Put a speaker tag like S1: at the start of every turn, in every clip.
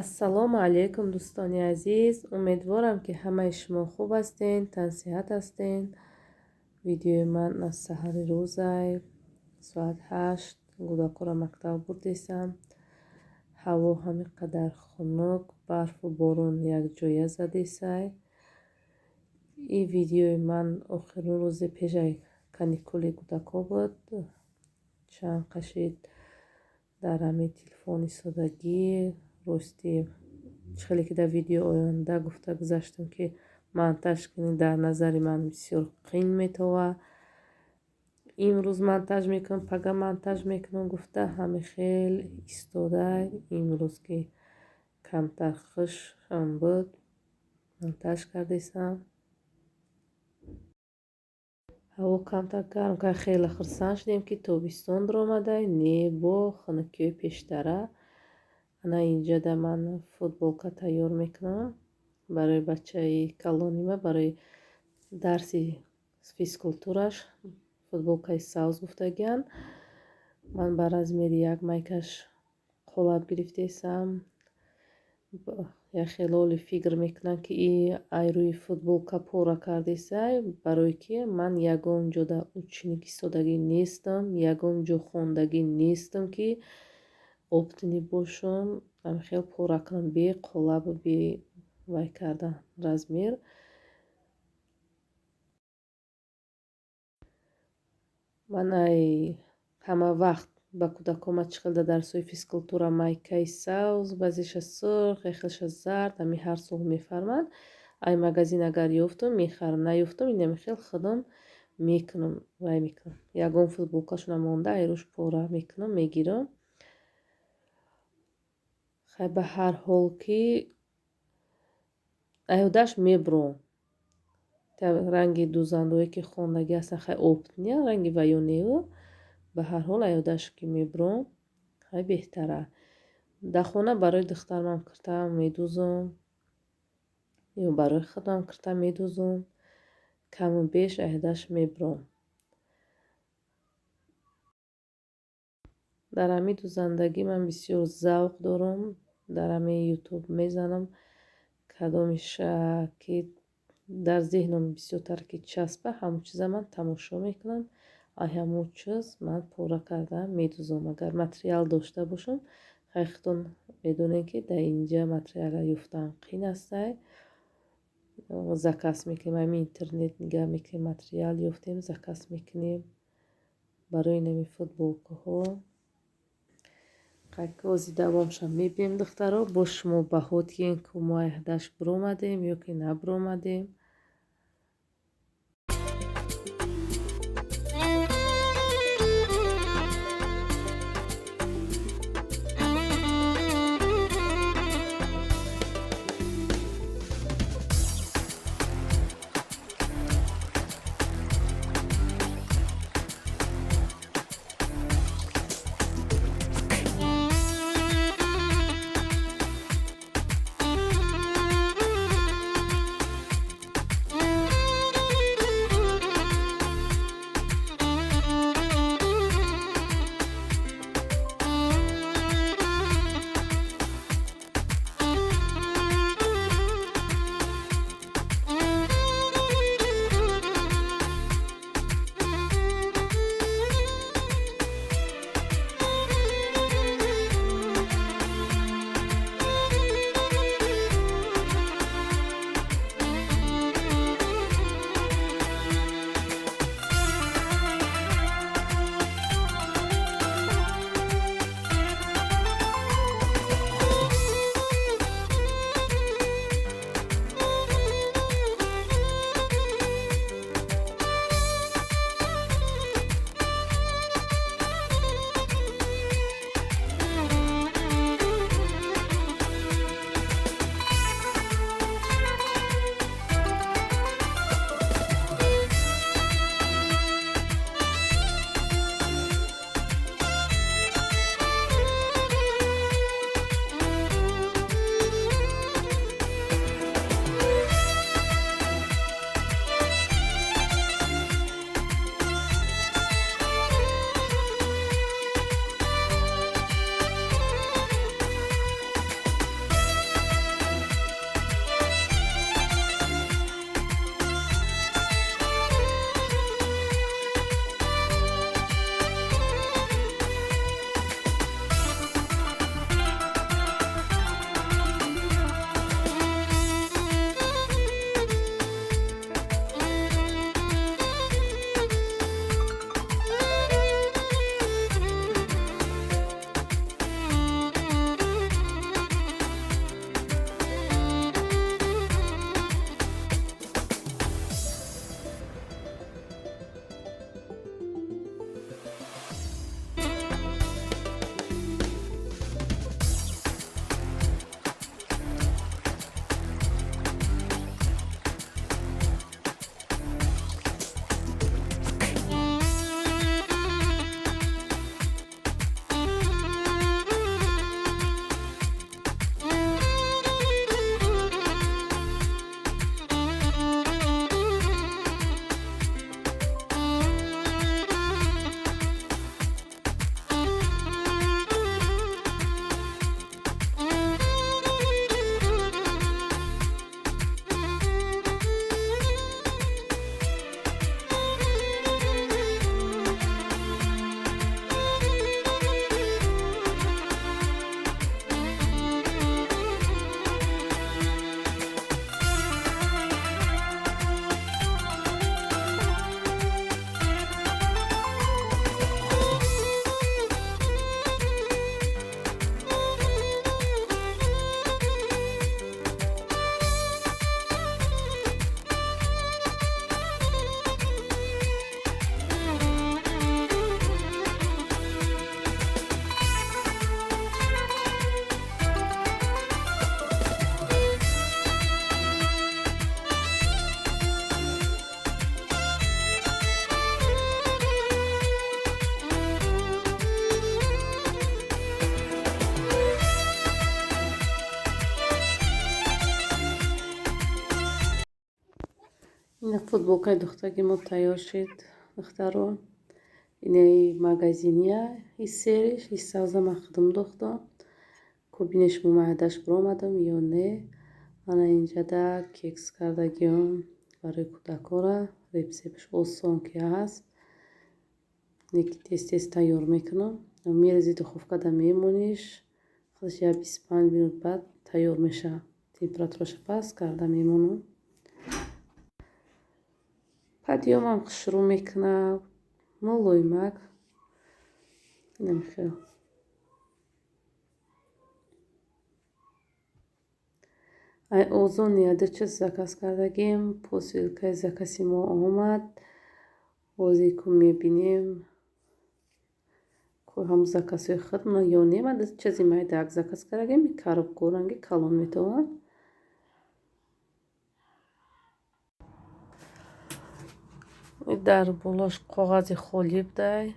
S1: Ассалому алайкум, дӯстони азиз. Умедворам, ки ҳамаи шумо хуб ҳастен, тансиҳат ҳастен. Видеои ман аз саҳари рӯзай, соат 8, кӯдакҳоро мактаб бурдесам. Ҳаво ҳамин қадар хунук, барфу борон якҷоя задесай. Ин видеои ман охирин рӯзи пешаи каникули кӯдакҳо буд. Чанд қашид дар ҳамин телефони содагӣ. Рости, хеле ки дар видео оянда гуфта гузаштам, ки монтаж кунӣ дар назари ман бисёр қин метова. Имрӯз монтаж мекунам, пага монтаж мекунам гуфта ҳами хел истода. Имрӯз ки камтар хушам буд, монтаж кардесам. Ҳаво камтар гарм кард, хеле хурсанд шудем, ки тобистон даромада, не бо хунукиҳои пештара. Ана инҷода ман футболка тайёр мекунам барои бачаи калонима, барои дарси физкултураш. Футболкаи сабз гуфтагиан. Ман ба размери як майкаш қолаб гирифтесам. Як хелоли фикр мекунам, ки и ай рӯи футболка пора кардесай, барое ки ман ягон ҷода ученик истодагӣ нестам, ягон ҷо хондагӣ нестам, ки опытный бошам, ҳамин хел пора кунам бе қолабу бе вай кардан размер. Ман ай ҳама вақт ба кӯдакома чӣ хел дар дарсҳои физкултура майкаи сабз, баъзеша сурх, яхелша зард, ҳамин ҳар сол мефарманд. Ай магазин агар ёфтум, мехарам, наёфтум, инами хел худам мекунам, вай мекунам. Ягон футболкашона монда, ай рӯш пора мекунам, мегирам. Хай, ба ҳар ҳол ки айёдаш мебуром. Ранги дузандое ки хондагӣ ҳастанд, хай, опытный, ранги ваёнеу. Ба ҳар ҳол айёдаш ки мебуром, хай, беҳтара. Дар хона барои духтармам кирта медузам ё барои худам кирта медузам. Каму беш айёдаш мебуром. Дар ҳамин дузандагӣ ман бисёр завқ дорам. Дар ҳамин ютуб мезанам, кадомиша ки дар зеҳнам бисёртар ки часпа, ҳамон чиза ман тамошо мекунам. Ай ҳамон чиз ман пора карда медузам. Агар материал дошта бошам, хай, худтон медонед, ки дар инҷа материалро ёфтан қин астай. Заказ мекунем, ҳамин интернет нигаҳ мекунем, материал ёфтем, заказ мекунем барои инами футболкаҳо. Қайкози давомша мебинем, духтаро, бо шумо баҳо диҳем, ки мо айҳдаш биромадем ё ки набиромадем. Ина футболкаи духтаки мо тайёр шид, духтаро. Инаи магазиния, и сериш, и савза ман худам духтам. Кубинеш мо майдаш биромадам ё не. Ана инҷада кекс кардагиём барои кӯдакора. Рецептш осон ки ҳаст. Неки тез-тез тайёр мекунам. Мерези духовкада мемониш. Худаш як 25 минут баъд тайёр мешавад. Температураша паст карда мемонам. Подъёмам хушрӯ мекунад, мулоимак. Инамихел. Ай Озон яда чиз заказ кардагим. Посилкаи закази мо омад. Ҳозир ку мебинем, ку ҳам заказҳои худмон ё не. Ман чизи майдаак заказ кардагим. Коробку ранги калон метавонад. Дар болош коғази холӣ будай.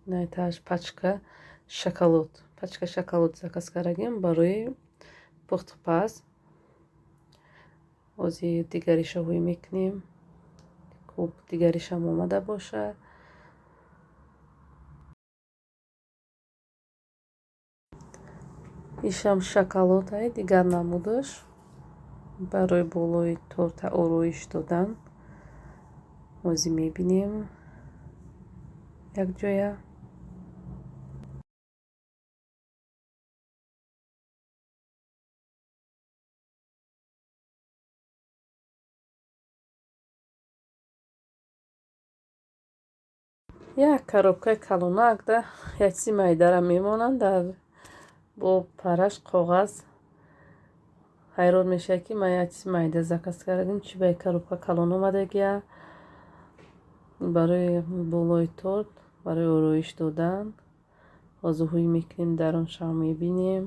S1: Найтааш пачка шоколад. Пачка шоколад заказ кардагим барои пухтупаз. Ҳозир дигариша ҳӯй мекунем. Хуб, дигаришам омада бошад. Ишам шоколадай дигар намудаш барои болои торта ороиш додан. Ҳозир мебинем якҷоя. Як коробкаи калонак да як чизи майдара мемонанд, дар бо параш коғаз. Ҳайрон мешавад, ки ман як чизи майда заказ кардем, чӣ ба як коробка калон омадагия. Барои болои торт, барои ороиш додан. Ҳозир ҳӯй мекунем, дар он шав мебинем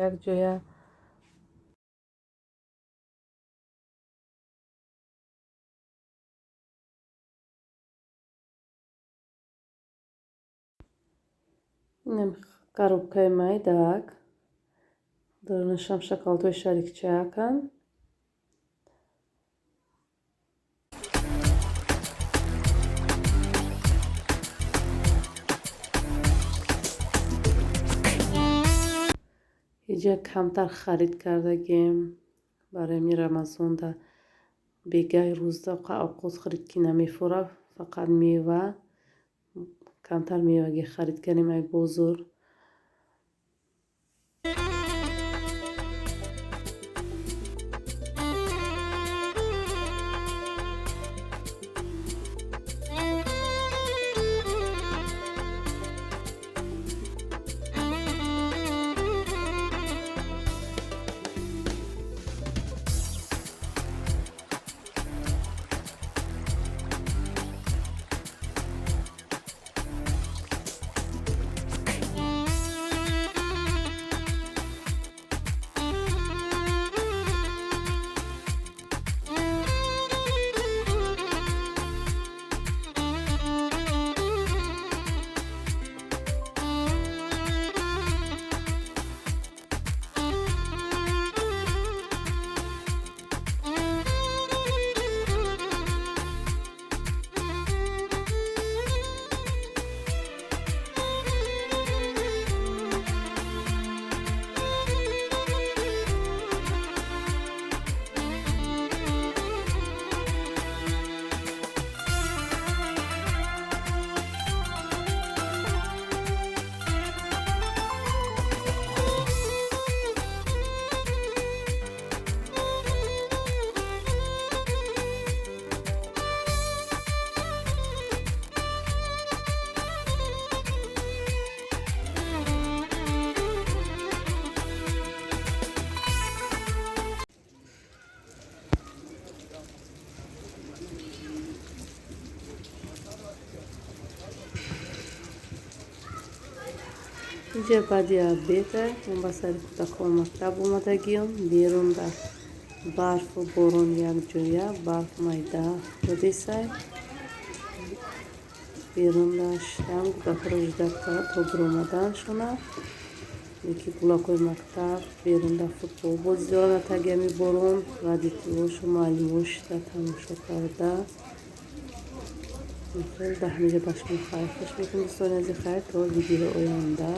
S1: якҷоя. Инам коробкаи майдаак. Дарунашам шоколадҳои шарикчааканд. Иҷа камтар харид кардагем барои ами Рамазонда. Бегаи рӯзда овқот харид ки намефора, фақат мева. Камтар мевагӣ харид кардем ай бозор. Инҷа баъди обеда мо ба сари кӯдакон мактаб омадагиём. Берун дар барфу борон якҷоя, барф майда додесай. Берун даштам, кӯдакҳоро ждать карда то биромаданшона. Ки гулакҳои мактаб берун дар футбол бозӣ доранд дар таги ҳами борон. Родителошу муаллимон шида тамошо карда. Дар ҳаминҷо ба шумо хайр хуш мекунем, дӯстони азиз. Хайр, то видеои оянда.